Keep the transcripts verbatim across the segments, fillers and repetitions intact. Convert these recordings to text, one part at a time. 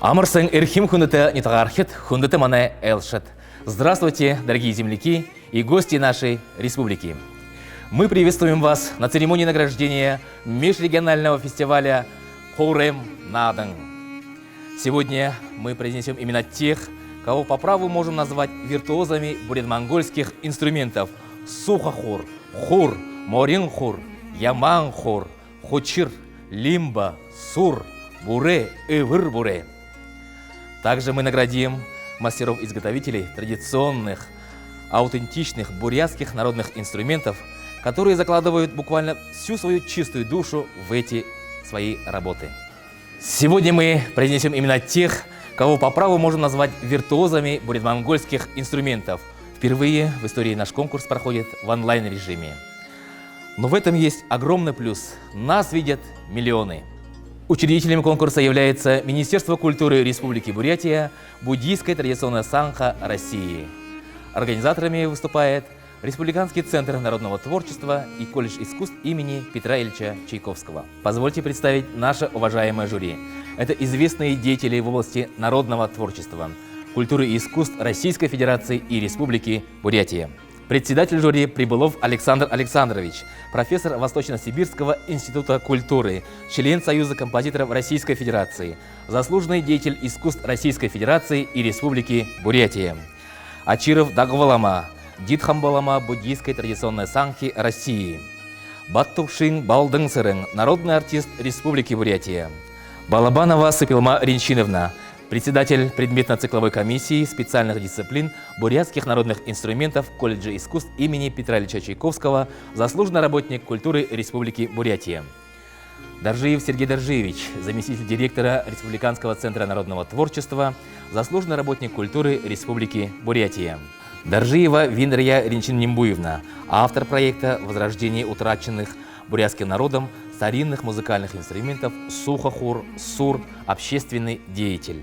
Амар сайн, эрхим хүндэтэ нютагаархид, хүндэтэ манай айлшад. Здравствуйте, дорогие земляки и гости нашей республики. Мы приветствуем вас на церемонии награждения межрегионального фестиваля «Хуурай наадан». Сегодня мы произнесём имена тех, кого по праву можем назвать виртуозами бурят-монгольских инструментов: сухохуур, хуур, морин хуур, ямаан хуур, хучир, лимба, суур, буряа, эбэр буряа. Также мы наградим мастеров-изготовителей традиционных, аутентичных бурятских народных инструментов, которые закладывают буквально всю свою чистую душу в эти свои работы. Сегодня мы произнесём имена тех, кого по праву можем назвать виртуозами бурят-монгольских инструментов. Впервые в истории наш конкурс проходит в онлайн-режиме. Но в этом есть огромный плюс. Нас видят миллионы. Учредителем конкурса является Министерство культуры Республики Бурятия, Буддийская традиционная сангха России. Организаторами выступает Республиканский центр народного творчества и колледж искусств имени Петра Ильича Чайковского. Позвольте представить наше уважаемое жюри. Это известные деятели в области народного творчества, культуры и искусств Российской Федерации и Республики Бурятия. Председатель жюри Прибылов Александр Александрович, профессор Восточно-Сибирского института культуры, член Союза композиторов Российской Федерации, заслуженный деятель искусств Российской Федерации и Республики Бурятия. Очиров Дагва лама, Дид Хамба лама буддийской традиционной сангхи России. Баттувшин Балдан Сэрэн, народный артист Республики Бурятия. Балабанова Сыпилма Ринчиновна, председатель предметно-цикловой комиссии специальных дисциплин бурятских народных инструментов колледжа искусств имени Петра Ильича Чайковского, заслуженный работник культуры Республики Бурятия. Доржиев Сергей Доржиевич, заместитель директора Республиканского центра народного творчества, заслуженный работник культуры Республики Бурятия. Доржиева Винрия Ринчин-Нимбуевна, автор проекта «Возрождение утраченных бурятским народом старинных музыкальных инструментов сухохуур, суур», общественный деятель.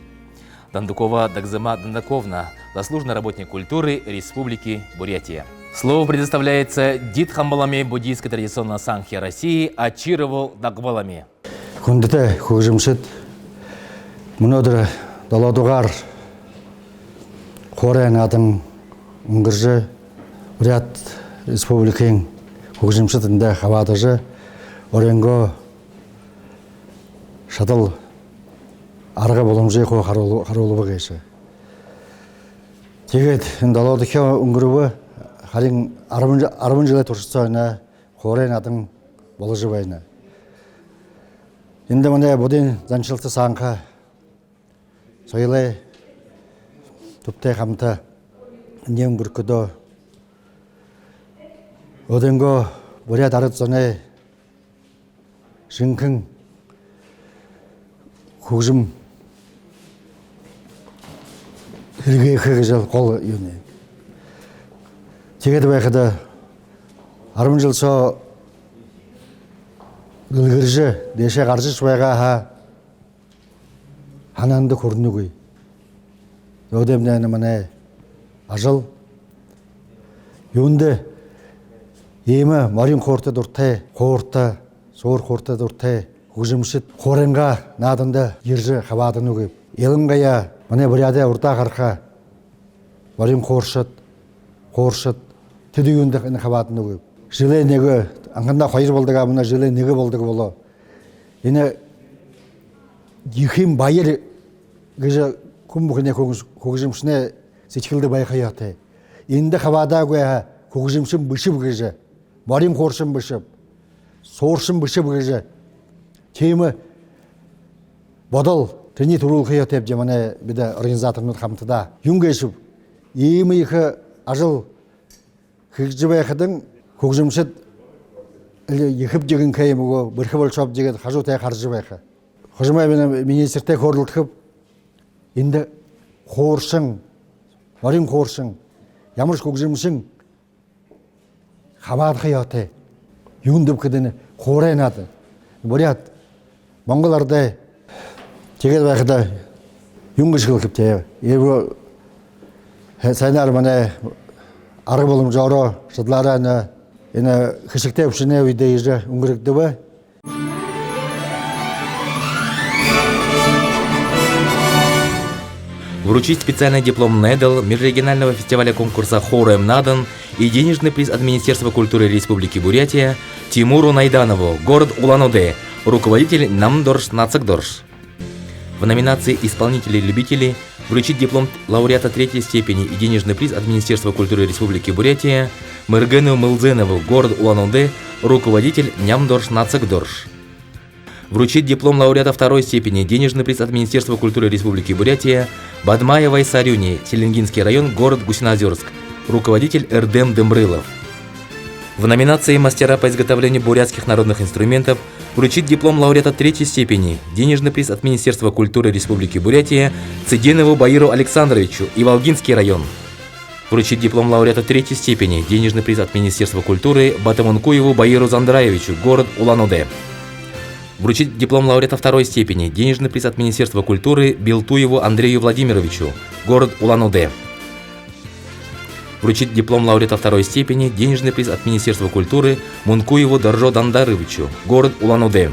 Дандукова Дагзыма Дандаковна, заслуженный работник культуры Республики Бурятия. Слово предоставляется Дид Хамба ламе буддийской традиционной сангхи России Очирову Дагва ламе. Хүндэтэ хүгжэмшэд, мүнөөдэр долоодугаар «Хуурай наадан» үнгэржэ, Буряад Республикын хүгжэмшэд эндэ хабаадажа, өөрынгөө шадал, арга боломжые хуу харуул-, харуулба гээшэ. Тиигээд энэ долоодохёо үнгэрбэ, харин арбан жэ-, арбан жэлэй туршада энэ «Хуурай наадан» боложо байна. Эндэ манай буддын заншалта сангха соёлой түбтэй хамта эндэ үнгэргэхэдөө өөрынгөө буряад арад зоной жэнхэни хүгжэм һэргээхэ гэжэ гол юумэн. Тиигээд байхада арбан жэл соо дэлгэржэ, дээшээ гаража байгаа һаа, һанаанда хүрэнэгүй. Зөөдэм даа, энэ манай ажал. Юундэ иимэ морин хуурта дуратай, хуурта, суур хуурта дуратай хүгжэмшэд «Хуурай нааданда» ерэжэ хабааданагүй. Илангаяа манай Буряадай урдаа гараха морин хууршад, хууршад, тэдэ юундэ энэ хабааданагүй. Жэлэй нэгэ, анхандаа хоёр болдог, а мүнөө жэлэй нэгэ болдог болоо. Энэ ехэ баяр гэжэ хүн бүхэнэй хүгжэм-, хүгжэмшэнэй сэдьхэлдэ байха ёһотой. Эндэ хабаадаагүй һаа, хүгжэмшэн бэшэб гэжэ, морин хууршан бэшэб, сууршан бэшэб гэжэ, тиимэ бодол тэрэниие түрүүлхэ ёһотойбди манай, бидэ организаторнууд хамтадаа. Юун гээшэб, иимэ ехэ ажал хэжэ байхадань, хүгжэмшэд али ехэб дэгэнхэй юм гү, бэрхэ болошооб гээд хажуу тээ хаража байха. Хожомой би министртэй хөөрэлдэхэб, эндэ хууршан, морин хууршан, ямаршье хүгжэмшэн хабаадаха ёһотой. Юундэб гэхэдэ, энэ «Хуурай наадан», буряад, монгол арадай. Тиигээд байхада юун гэжэ хэлэхэб, тэ. Эбэ, һай-, һайнаар манай арга боломжоороо, шадалаараа энэ, энэ хэшэгтэй үбшэнэй үедэ иигэжэ үнгэргэгдэбэ. Вручить специальный диплом медаль межрегионального фестиваля конкурса «Хоороем наадан» и денежный приз от Министерства культуры Республики Бурятия Тимуру Найданову, город Улан-Удэ, руководитель Нямдорж Нацагдорж. В номинации «Исполнители-любители» вручить диплом лауреата третьей степени и денежный приз от Министерства культуры Республики Бурятия Мыргену Мылзенову, город Улан-Удэ, руководитель Нямдорж Нацагдорж. Вручить диплом лауреата второй степени, денежный приз от Министерства культуры Республики Бурятия Бадмаевой Сарюне, Селенгинский район, город Гусиноозёрск, руководитель Эрдэм Дымбрылов. В номинации «Мастера по изготовлению бурятских народных инструментов» вручить диплом лауреата третьей степени, денежный приз от Министерства культуры Республики Бурятия Цыденову Баиру Александровичу, Иволгинский район. Вручить диплом лауреата третьей степени, денежный приз от Министерства культуры Батомункуеву Баиру Зандраевичу, город Улан-Удэ. Вручить диплом лауреата второй степени, денежный приз от Министерства культуры Билтуеву Андрею Владимировичу, город Улан-Удэ. Вручить диплом лауреата второй степени, денежный приз от Министерства культуры Мункуеву Доржо Дандаровичу, город Улан-Удэ.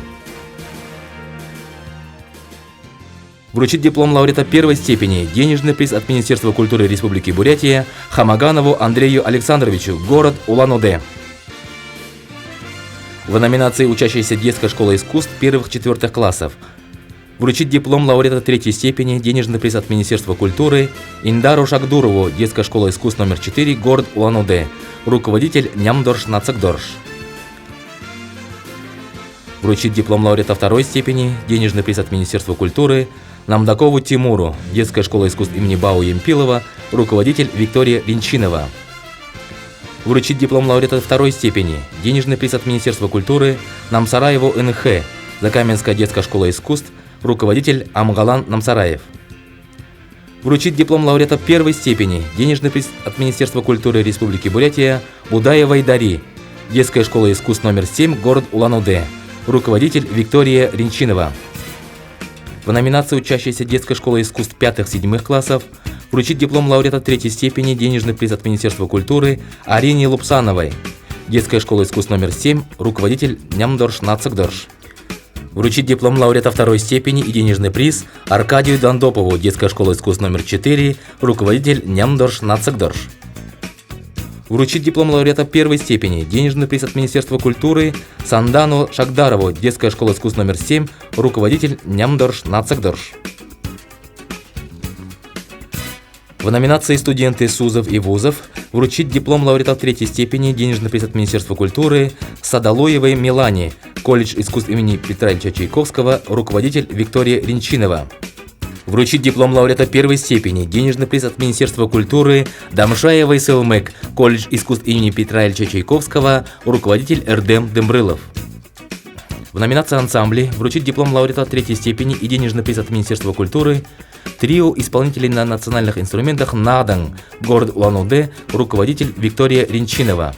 Вручить диплом лауреата первой степени, денежный приз от Министерства культуры Республики Бурятия Хамаганову Андрею Александровичу, город Улан-Удэ. В номинации «Учащиеся детской школы искусств первых-четвёртых классов» вручить диплом лауреата третьей степени, денежный приз от Министерства культуры Индару Шагдурову, детская школа искусств номер четыре, город Улан-Удэ, руководитель Нямдорж Нацагдорж. Вручить диплом лауреата второй степени, денежный приз от Министерства культуры Намдакову Тимуру, детская школа искусств имени Бао Емпилова, руководитель Виктория Ринчинова. Вручить диплом лауреата второй степени, денежный приз от Министерства культуры Намсараеву Н Х, Закаменская детская школа искусств, руководитель Амгалан Намсараев. Вручить диплом лауреата первой степени, денежный приз от Министерства культуры Республики Бурятия Будаевой Дари, детская школа искусств номер семь, город Улан-Удэ, руководитель Виктория Ринчинова. В номинации «Учащиеся детской школы искусств пятых-седьмых классов» вручить диплом лауреата третьей степени, денежный приз от Министерства культуры Арине Лупсановой, детская школа искусств номер семь, руководитель Нямдорж Нацагдорж. Вручить диплом лауреата второй степени и денежный приз Аркадию Дондопову, детская школа искусств номер четыре, руководитель Нямдорж Нацагдорж. Вручить диплом лауреата первой степени, денежный приз от Министерства культуры Сандану Шагдарову, детская школа искусств номер семь, руководитель Нямдорж Нацагдорж. В номинации «Студенты СУЗов и вузов» вручить диплом лауреата третьей степени, денежный приз от Министерства культуры Садалуевой Милане, колледж искусств имени Петра Ильича Чайковского, руководитель Виктория Ринчинова. Вручить диплом лауреата первой степени, денежный приз от Министерства культуры Дамшаевой Сэлмэг, колледж искусств имени Петра Ильича Чайковского, руководитель Эрдэм Дымбрылов. В номинации «Ансамбли» вручить диплом лауреата третьей степени и денежный приз от Министерства культуры трио исполнителей на национальных инструментах «Наадан», город Улан-Удэ, руководитель Виктория Ринчинова.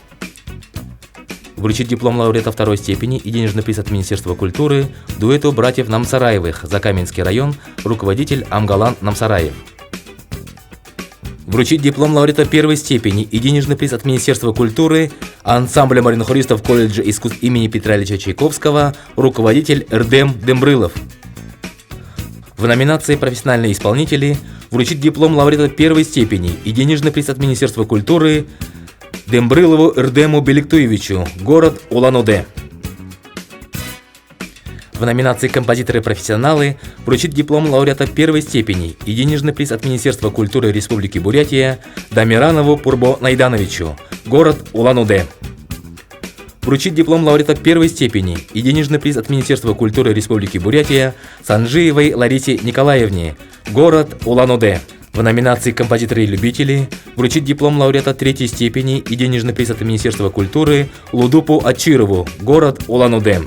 Вручить диплом лауреата второй степени и денежный приз от Министерства культуры дуэту братьев Намсараевых, Закаменский район, руководитель Амгалан Намсараев. Вручить диплом лауреата первой степени и денежный приз от Министерства культуры ансамблю маринхористов колледжа искусств имени Петра Ильича Чайковского, руководитель Эрдэм Дымбрылов. В номинации «Профессиональные исполнители» вручить диплом лауреата первой степени и денежный приз от Министерства культуры Дымбрылову Эрдэму Беликтуевичу, город Улан-Удэ. В номинации «Композиторы-профессионалы» вручить диплом лауреата первой степени и денежный приз от Министерства культуры Республики Бурятия Дамиранову Пурбо Найдановичу, город Улан-Удэ. Вручить диплом лауреата первой степени и денежный приз от Министерства культуры Республики Бурятия Санджиевой Ларисе Николаевне, город Улан-Удэ. В номинации «Композиторы-любители» вручить диплом лауреата третьей степени и денежный приз от Министерства культуры Лудупу Ачирову, город Улан-Удэ.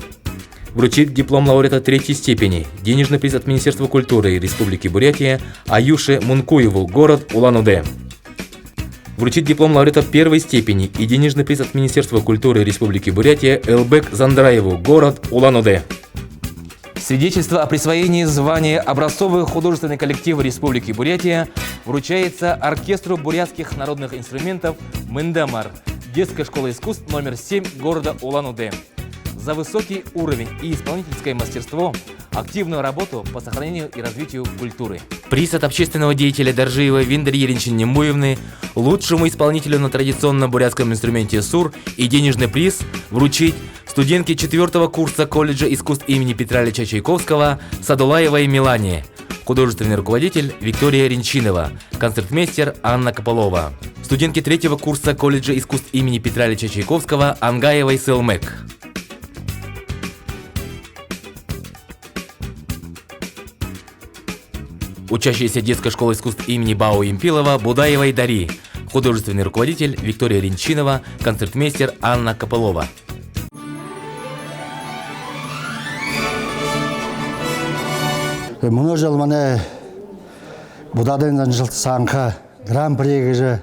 Вручить диплом лауреата третьей степени, денежный приз от Министерства культуры Республики Бурятия Аюше Мункуеву, город Улан-Удэ. Вручить диплом лауреата первой степени и денежный приз от Министерства культуры Республики Бурятия Элбек Зандраеву, город Улан-Удэ. Свидетельство о присвоении звания «Образцовый художественный коллектив Республики Бурятия» вручается оркестру бурятских народных инструментов «Мындамар» детской школы искусств номер семь города Улан-Удэ за высокий уровень и исполнительское мастерство, активную работу по сохранению и развитию культуры. Приз от общественного деятеля Доржиевой Виндарьи Ринчин-Немуевны лучшему исполнителю на традиционном бурятском инструменте сур и денежный приз вручить студентке четвёртого курса колледжа искусств имени Петра Ильича Чайковского Садулаевой Милане. Художественный руководитель Виктория Ринчинова. Концертмейстер Анна Копылова. Студентке третьего курса колледжа искусств имени Петра Ильича Чайковского Ангаевой Сылмык. Учащаяся детской школы искусств имени Бао Емпилова Будаевой Дари. Художественный руководитель Виктория Ринчинова, концертмейстер Анна Копылова. Мүнөө жэл манай Будадын заншалта саанахи гран-при гэжэ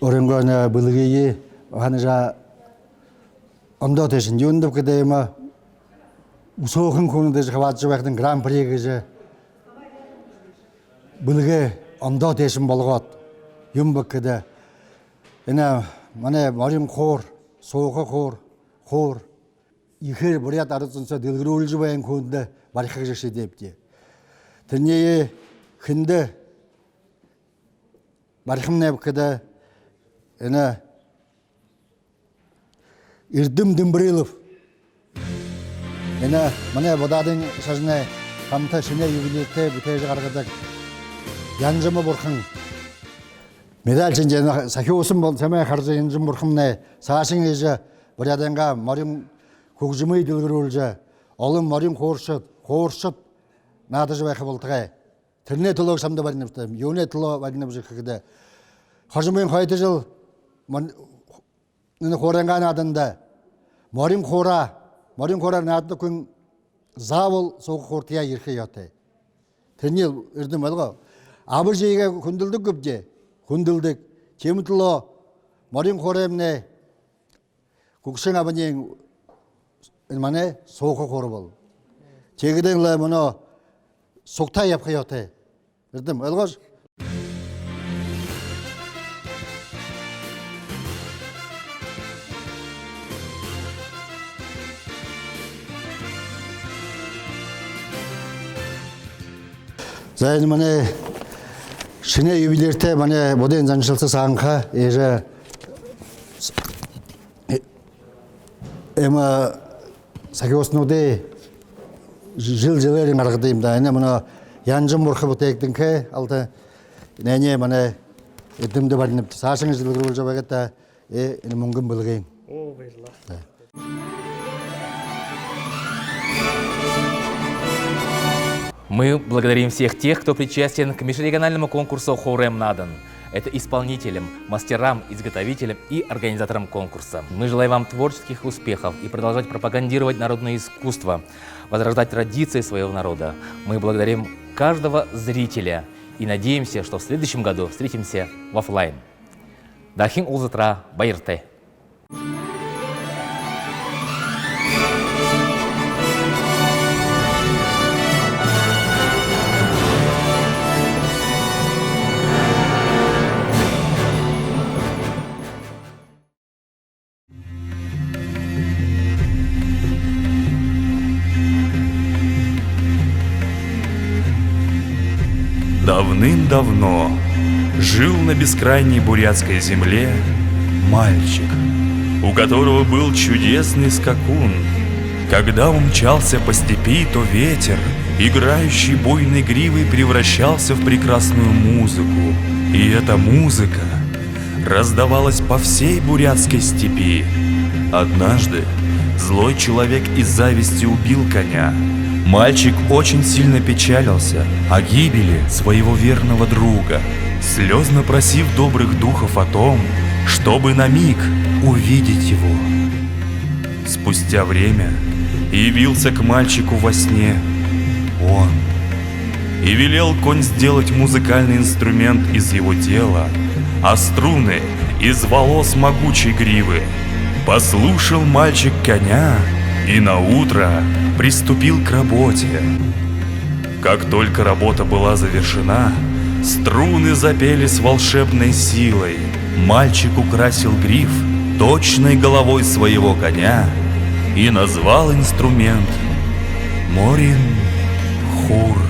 өөрынгөө бэлэгээ ханажа ондоо тээшэнь юундэб гэхэдэ, иимэ үсөөхэн хүнүүд эжэ хабаадажа байхадань гран-при гэжэ бэлэгээ ондоо тээшэнь болгоод, юун бэ гэхэдэ, энэ манай морин хуур, сууха хуур, хуур ехээр буряад арад зон соо дэлгэрүүлжэ байһан хүндэ бариха гэжэ шиидээбди. Тэрэниие хэндэ барихамнайб гэхэдэ, энэ Эрдэм Дымбрилов. Энэ манай Будадын шажанай хамта шэнэ ювелиртэй бүтээжэ гаргадаг Янжама бурхан. Медаль шэнжэнэ сахюусан бол сэмээ хаража, Янжама бурхамнай саашань иигэжэ Буряадайнгаа морин хүгжэмые дэлгэрүүлжэ, олон морин хууршад, хууршад наадажа байха болтогой. Тэрэнэй түлөө шамда баринабди. Юунэй түлөө баринаб гэхэдэ, хожомынь хойто жэл мон-, энэ хуурайнгаа нааданда морин хуураа, морин хуураар наададаг хүн заабол сууха хууртаяа ерэхэ ёһотой. Тэрэниие эрдэм ойлгоо. Аба эжыгээ хүндэлдэг гүбди? Хүндэлдэг. Тиимэ түлөө морин хуураймнай хүгшэн абань энэ манай сууха хуур бол. Тиигээд лэ мүнөө сугтаа ябаха ёһотой. Эрдэм ойлгоош. За, энэ манай шэнэ ювелиртэй манай Будадын заншалта саанахи эжы иимэ сахюуснуудые жэл жэлээрнь гаргадаг юм даа. Энэ мүнөө Янжама бурхан бүтээгдэнхэй, алта энээниие манай эрдэмдэ баринабди. Саашань дэлгэрүүлжэ байгаарай, энэ мүнгэн бэлэгээ. Оо, баярлаа. Мы благодарим всех тех, кто причастен к межрегиональному конкурсу «Хуурайм наадан». Это исполнителям, мастерам, изготовителям и организаторам конкурса. Мы желаем вам творческих успехов и продолжать пропагандировать народное искусство, возрождать традиции своего народа. Мы благодарим каждого зрителя и надеемся, что в следующем году встретимся в офлайн. Дахин уулзатараа баяртай. Давным-давно жил на бескрайней бурятской земле мальчик, у которого был чудесный скакун. Когда он мчался по степи, то ветер, играющий буйной гривой, превращался в прекрасную музыку. И эта музыка раздавалась по всей бурятской степи. Однажды злой человек из зависти убил коня. Мальчик очень сильно печалился о гибели своего верного друга, слёзно просив добрых духов о том, чтобы на миг увидеть его. Спустя время явился к мальчику во сне он и велел конь сделать музыкальный инструмент из его тела, а струны из волос могучей гривы. Послушал мальчик коня и наутро приступил к работе. Как только работа была завершена, струны запели с волшебной силой. Мальчик украсил гриф точной головой своего коня и назвал инструмент Морин хуур.